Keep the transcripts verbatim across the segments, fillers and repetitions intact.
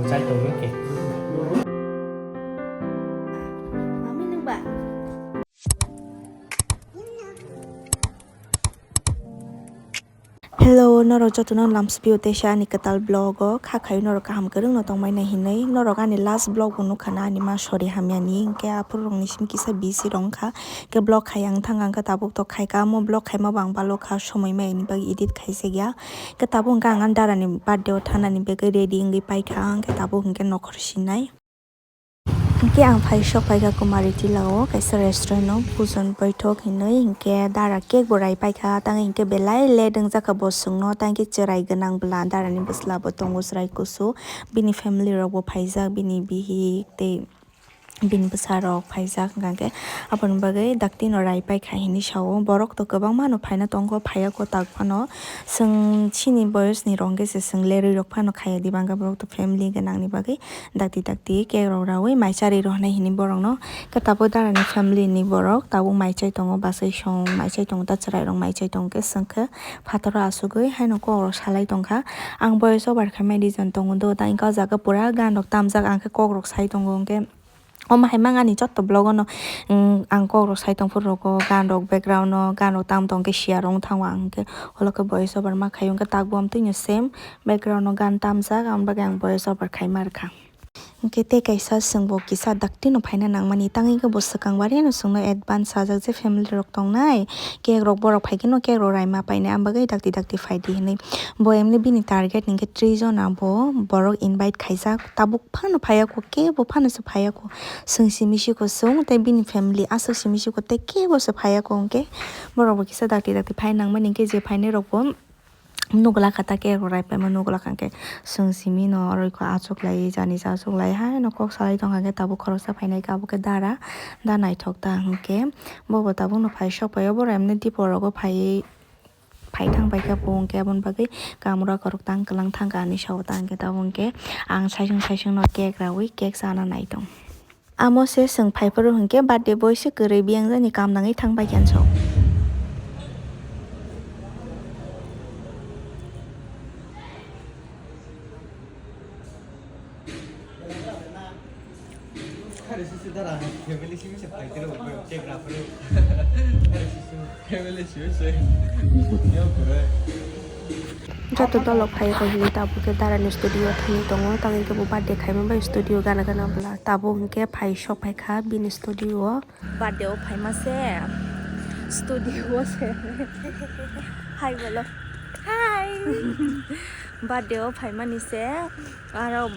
Chai tongwi khe. Mami nung ba? Hello, norok jotono lamsbio teisa ani kwtal vlog o kha khayo norok kaham kwrwngno tongmani hinwi. Norok ani last vlog bo nukha na ani ma sori hamyani, hinkhe aphuru rokni simi kisa busy rok wngkha. Hinkhe vlog khai ang thang ang khe tabuk tok khai ka, amo vlog khaima bo ang balo kha, somoi mai ni bagwi edit khaijak ya. Hinkhe tabuk hinkhe ang ani dara ni birthday o thanani bagwi ready wngwi paikha, hinkhe tabuk hinkhe nokhor sinai. Hinkhe ang phai sok phaikha Kumari Tila o kaisa restaurant o bhujon boithok hinwi, hinkhe dara cake bo rai paikha, tang hinkhe belai late wngjakha bo chwngno, tang khe chwrai gwnang bwla dara ni bwsla bo tongo, chwrai kusu, bini family rok bo phaijak, bini bihik tei bini bwsa rok phaijak, hwnkhe aboni bagwi dakti no rai paikha hinwi sao. Borok to kwbangma no phaina tongo, phaiya kwtak phano, chwng chini boyos ni rok hwnkhe se chwng lerwi rok phano khaiya diba, hwnkhe borok to family gwnang ni bagwi dakti dakti cake rok raui mai charwi rw hinai hini borok no. Khe tabuk dara ni family ni borok tabuk mai chai tongo, bwsai song mai chai tongo, ta chwrai rok mai chai tongo, khe chwng khe phataro asugwi haino kok rok salai tongkha. Ang boyos over khai mai region tongo do, ta hwnkhe o jaga pura gan rok tamjak, ang khe kok rok sai tongo, hwnkhe omo hai mang ani jotto vlog o no, mm, ang kok rok sai tong phuru rok o gan rok background o gan rok tam tong khe sia rok wng thango, ang khe olo khe voice over ma khai o, hwnkhe tak bo amtwi no same background o gan tamjak, aboni bagwi ang voice over khai ma rwkha. Hwnkhe tei kaisa chwng bo kisa dakti no phaina nangmani, tang hwnkhe bo swkang bai no chwngno advance sajak je family rok tongnai, cake rok borok phai khe no cake rok raima painai, aboni bagwi dakti dakti phai di hinwi. Bo emni bini target hwnkhe tris jona bo borok invite khaijak, tabuk phano phaiya kho, kebo phano se phaiya kho, chwng simi si kho chwng tei bini family aswk simi si kho tei kebo se phaiya kho, hwnkhe borok bo kisa dakti dakti phai nangmani, hwnkhe je phainai rok bo nugula kha ta cake rok rai paima nugula kha, hwnkhe chwng simi no oro kho achuk lai jani cha achuk lai haino kok salai tongkha, hwnkhe tabuk khoroksa phainai khe abo khe dara da naithok ta, hwnkhe bo bo tabuk no phai sok phai o, borok emni dipo rogo phaiwi phai thang bai kha bo, hwnkhe aboni bagwi kamura khorok tang kwlang thang kha ani sao ta, hwnkhe tabuk hwnkhe ang saisung saisung no cake raui cake chana nai tong. Amo se chwng phai phuru hwnkhe birthday boy se kwrwi biyang jani kam nangwi thang bai kha ani sao. Joto dolok phai rok hwnwi tabuk khe dara ni studio thangwi tongo, tamo hwnkhe bo birthday khaima bai studio gana gana bwla tabuk hwnkhe phai sok phai kha bini studio o. Birthday o phaima se studio o se. Hi bolo. Hi. Birthday o phaimani se aro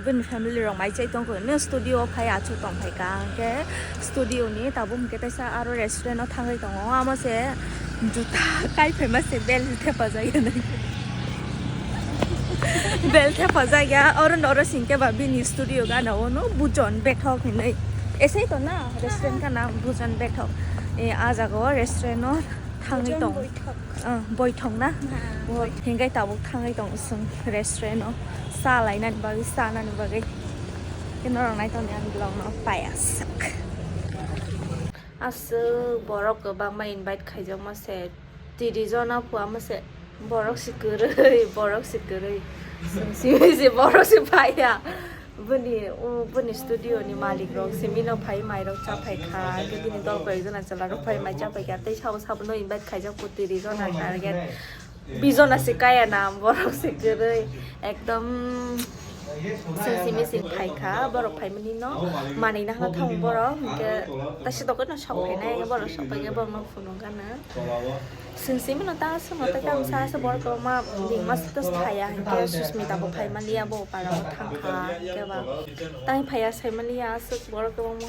bini family rok mai chai tongkha, no studio o phai achuk tong phai kha, hwnkhe studio ni tabuk hwnkhe kaisa aro restaurant o thangwi tongo, amo se juta kai phaima se bel thepajak ya. Bel thepajak ya, oro noro singke ba bini studio gana o no bujon bethok hinwi. Esei to na restaurant kana bujon bethok. E, a jaga o restaurant o thangwi tong. Boithok. Ah, boithok na? Ha, boithok. Hingai tabuk thangwi tong sung restaurant o. Sa lainani bagwi, sa nani bagwi. Khe norok nai tongni ang vlog no paya sak. Aswk borok kwbangma invite khaijakma se. Tiri jona phu amo se. Borok se kwrwi, borok se kwrwi. Simi se borok se phaiya. Bini, o, bini studio ni malik rok simi no phai mai rok cha phai kha, hwnkhe bini dol koi jona chwla rok phai mai cha phai kha, tei sabo sabo no invite khaijak phu tiri jona target. Bijona se kaya na, borok se kwrwi, ekdom sing simi sing phai kha, borok phai mani no manwi na hana thang borok, hwnkhe taisa dokhe no sok phai nai, borok sok phai khe borok no phunuk gana. Sing simi no ta aswk no ta khe ang sa aswk borok kwbangma ringma status phaiya hinkhe Susmita bo phai maliya bo para o thang kha hinkhe ba tai phaiya sai maliya aswk borok kwbangma.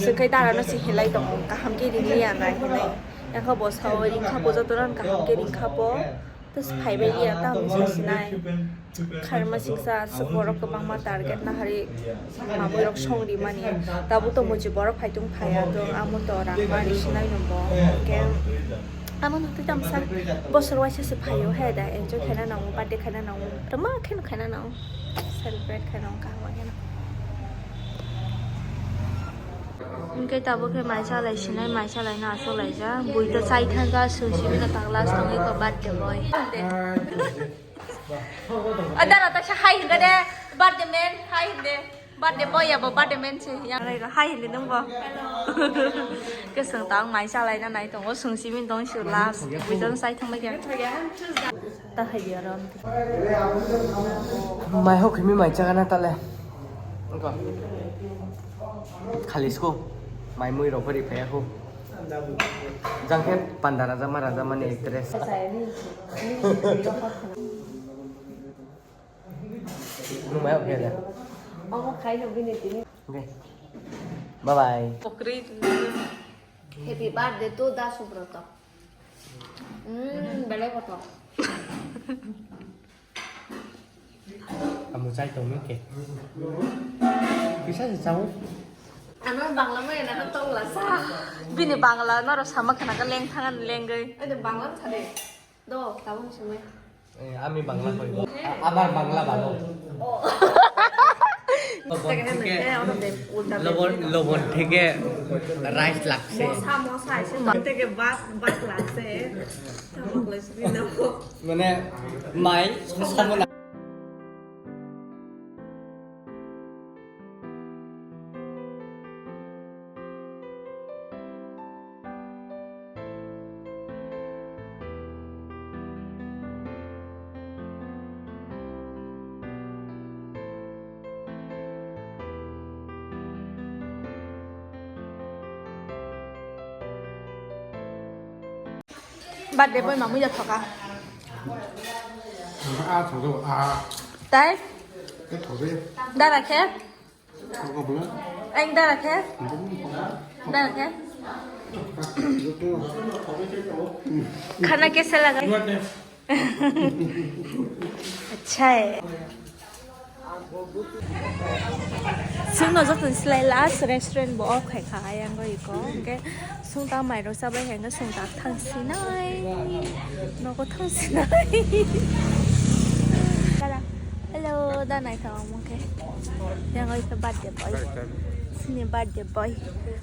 Swkhe dara no se hinlai tongo kaham khe ring liya nai hinwi. Yakha bo sao ring kha bo joto no kaham khe ring kha bo. Tus phai bai liya ta misa sinai. Kharma singsa aswk borok kwbangma target nahari mamwi rok song rimani. Tabuk to muchi borok phaitung phaiya to amo to rang mani sinai no bo. Hwnkhe amo no twi tamsa bosor waisa se phaio he da enjoy khaina nango birthday khaina nango twma kheno khaina nango celebrate khaina nango kaham khe. Hwnkhe tabuk khe mai chalai sinai, mai chalai no achuk laijak. Bui to chai thangkha, sung simi no ta glass tongwi kho birthday boy. O dara ta sa hai hwnkha de. Birthday man, hi hindi. Birthday boy ya bo, birthday man se. Yang rai rai, hi hindi nung bo. Kesung tang mai salai na nai tongo, sung simin tong su last. Bujon sai thang lagi. Ta hai dia ron. Mai ho khimi mai chaga na tale. Khali sko. Mai mui rok bari phaya ko. Jang khe panda raja ma raja mani actress. Nung mai ok ya. Omo khai no bini tini. Okay. Bye bye. Pokri. Happy birthday to Da Subroto. Mm, belai kotor. Amo chai tong mike. Kisa se chao. Ano Bangla mai na tong la sa. Bini Bangla noro sama khna ka leng thangan lengoi. Ede Bangla sa de. Do, tabung sumai. Eh, ami Bangla koi. A-, abar Bangla balo. Oh. Lobon theke, lobon, lobon theke rice lagse. Mosa, mosa, ese theke bak, bak lagse. Tamo klai sini namo. Mane, mai, sosa mona. Birthday boy mamui da thoka. Ah, thodo, ah. Tai? Ke thodo. Dara khe? Thodo bula. Eng dara khe? Dara khe? Khana kaisa laga? Acha hai. Chwngno joto ni slai last restaurant bo off khai kha ayang oi ko. Hwnkhe chwng ta mairok chabai hai hwnkhe chwng ta thang sinai. Nogo thang sinai. Dada. Hello, da nai kha omo khe. Yang oi khe birthday boy. Sini birthday boy.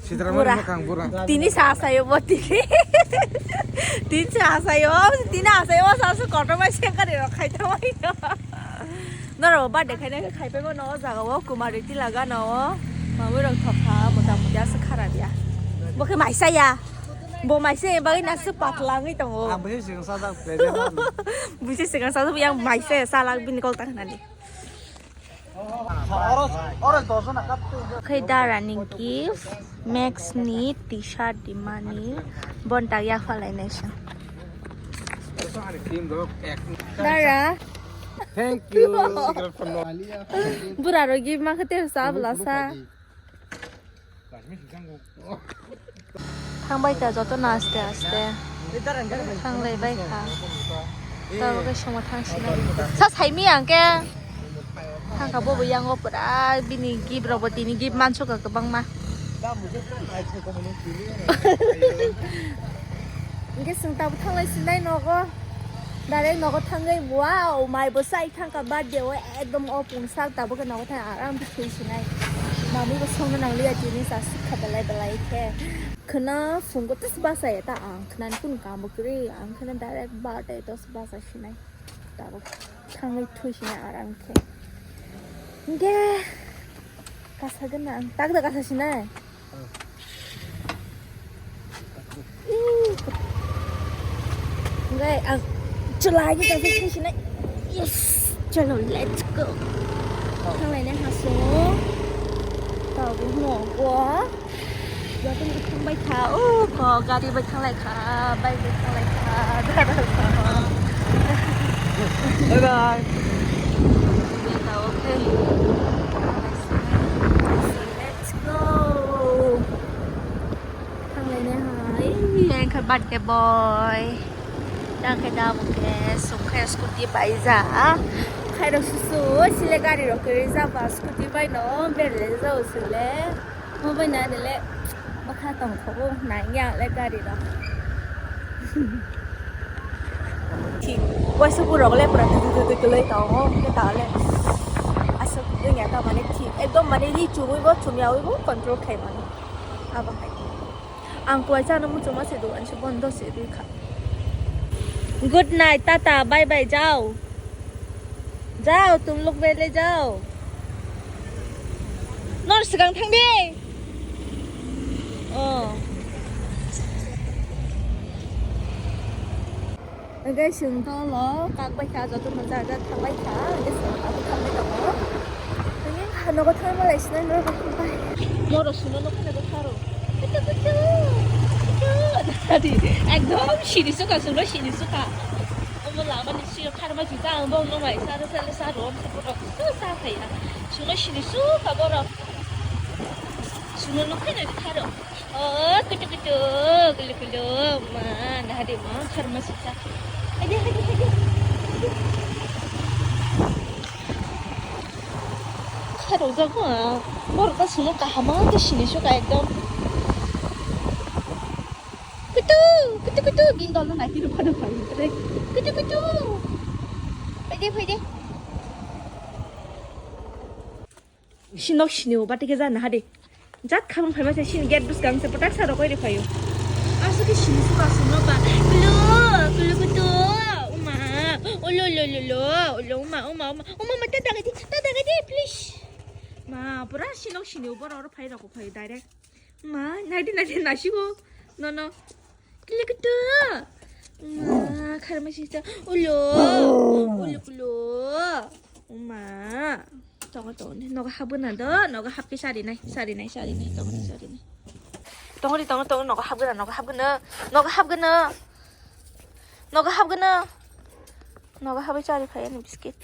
Sitaramani bura. Mwkhang bura. Tini sa sayo bo tini. Tini sa sayo, tini sa sayo, sa su kotor bai se kari rok khai tawai. Noro birthday khaina khe khaipai mano o jaga o Kumari Tilaga no o mamui rok thok kha mota moti aswk kharap ya. Bo khe maisa ya. Bo maisa ya bagwi na aswk patla wngwi tongo. Ang bwsai swkang sajak present. Bwsai swkang sajak yang maisa ya salak bini kok ta khnani. Oro, oro doso na kap tu. Khe Dara ni gift. Max ni T-shirt di mani bonta ya falai nai sa. Dara. Thank you. Bura rok gift ma khate sa bla sa. Thang bai ta joto na aste aste. Thang lai bai kha. Tabuk khe somo thang sinai. Sa saimi ang khe. Thang kha bobo yango pura bini gift rok bo tini gift mansuka kwbangma. Hingke chwng tabuk thanglai sinai nogo. Direct nogo thangwi wow mai bo sai thangkha birthday o ekdom o pungsa tabuk khe nogo thang aram khe thwi sinai. Mamwi bo songno nangliya tini sa sikha belai belai khe. Khwna phungo tas basa ya ta ang khwnani kunu kam bo kwrwi ang khwna direct birthday dos basa sinai tabuk thangwi thwi sinai aram khe hingke kasa gana ang tak da kasa sinai hingke ang chulai ni kasa thwi sinai yes chalo let's go thanglai nai haso tabuk mo go. Joto ni thang bai kha, o ko gari bai thang lai kha, bike bai thang lai kha, dara kha. Bye bye. Bye bye, okay. Let's go. Thang lai nai hai. Yang kha birthday boy. Yang kha da bo ke sung kha scooty bai ja. Khai rok susu sile gari rok ke ja ba scooty bai no berle ja sile. Mo bai na dele bakha tong thogo nai ya le gari rok. Thik waisa borok le pura tu tu tu tu le tongo ke ta le aswk wngya ta mane thik ekdom mane ri chumui bo chumya ui bo control khai mano abo hai ang kuai chano muchungma se do anse bondo se rwi kha. Good night, tata, bye bye, jao. Jao, tum log bele jao. Nor swkang thang de. Oh. Guys, chwng tolo kak bai kha, joto no jaga thang bai kha, guys, abo thang bai tongo. Ani ha nogo thang bai sinai norok bai. Moro suno no khana go tharo. Kuchu, kuchu, kuchu. Adi, ekdom siri suka, suno siri suka. Omo lama ni siro tharma juta ang bong no mai, saro saro saro, saro, saro, saro, saro, saro. Suno siri suka borok. Suno no khana go tharo. Oh, kuchu kuchu, kulu kulu, ma, nahadi ma, kharma sisa. Hadi, hadi, hadi. Kharok jago, ah. Borok ta suno kahama, ta sini suka ekdom. Kuchu, kuchu, kuchu, bini dol no nai tiro phano phai. Kuchu, kuchu. Phaide, phaide. Sinok sini o bati ke jana hadi. Jat khamang phaima se sini gate bwskang se phatak sa rokoi ri phaio. Aswk ke sini suka suno ba. Kulo, kulo kuto. Uma. Olo, lo, lo, lo. Olo, uma, uma, uma. Uma, uma, ta dagai di, ta dagai di, please. Ma, pura sinok sini o borok oro phai rokoi phaio direct. Ma, naidi, naidi, nasigo. No, no. Kili kutu. Ma, kharma sisa. Ulo. Ulo, ulo. Ma. Tongo, tongo. Nogo habgana do. Nogo habki sari nai, sari nai, sari nai. Tongo, tongo, tongo. Tongo, tongo, tongo. Nogo habgana, nogo habgana. Nogo habgana. Nogo habgana. Nogo habgana sari phai ani biscuit.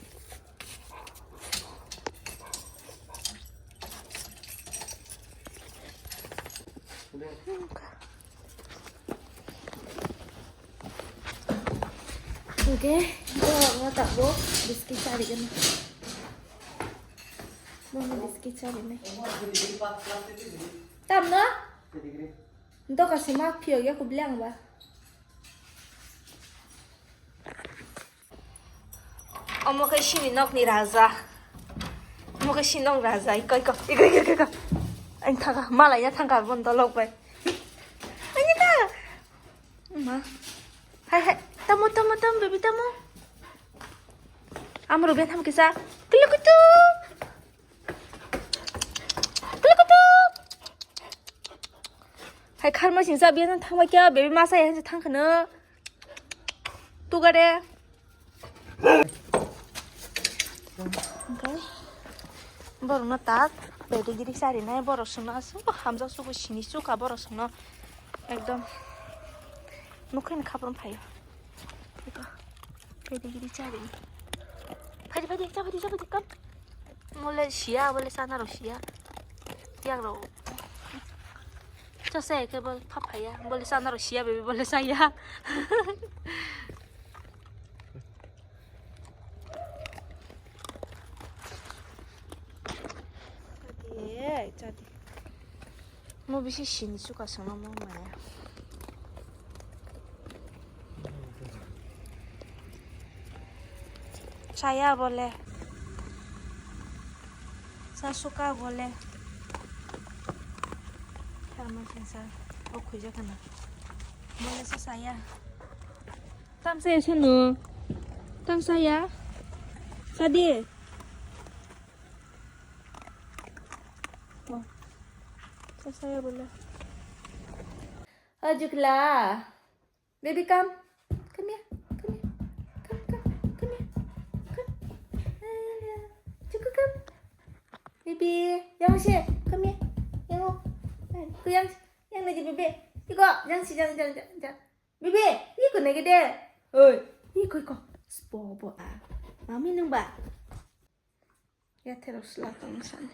Oke, bo tabuk biscuit sari gana. Bo biscuit sari nai. Tam no? Doka se mak phiyok ya kubli ang ba. Omo khe sini nokni raja. Omo khe sini nok raja. Iko, iko, iko, iko, iko, iko. Ang thangkha, malai ya thangkha, bon dolok bai. Ani ta. Ma. Hai, hai. Tamo, tamo, tamo, baby, tamo. Amro ben ham kisa. Kilo kutu. Kilo kutu. Hai kharma singsa biya thangbai kya, baby masa ya thangkhano. Tugare. Oke. Borokno tak pedigree charinai, borok songno aswk hamjak sugo sini suka borok songno ekdom nukhungni khapang phaio. Pedigree charinai. Phaidi, phaidi, cha phaidi, cha phaidi, kam. Mole siya, bole sana ro siya. Yang ro. Cha se ke bol pha phaya, bole sana ro siya, baby, bole saya. Chadi, chadi. Mo bisi sini suka songno mo maya. Chaya bole. Cha suka bole. Tamo kisa o khuja kana. Bole sa saya. Tam saya sanu. Tam saya. Sadi. Oh. Sa saya bole. Ajukla. Baby, come. Come here. Come here. Come, come, come here. Come. Hello. Chuku, come. Baby, yang si, come here. Yang o. Ku yang, yang lagi baby. Iko, yang si, yang, yang, yang, yang. Baby, iko lagi deh. Oi, iko, iko. Spo, bo, ah. Mami nung ba. Ya, terus lah, tong sana.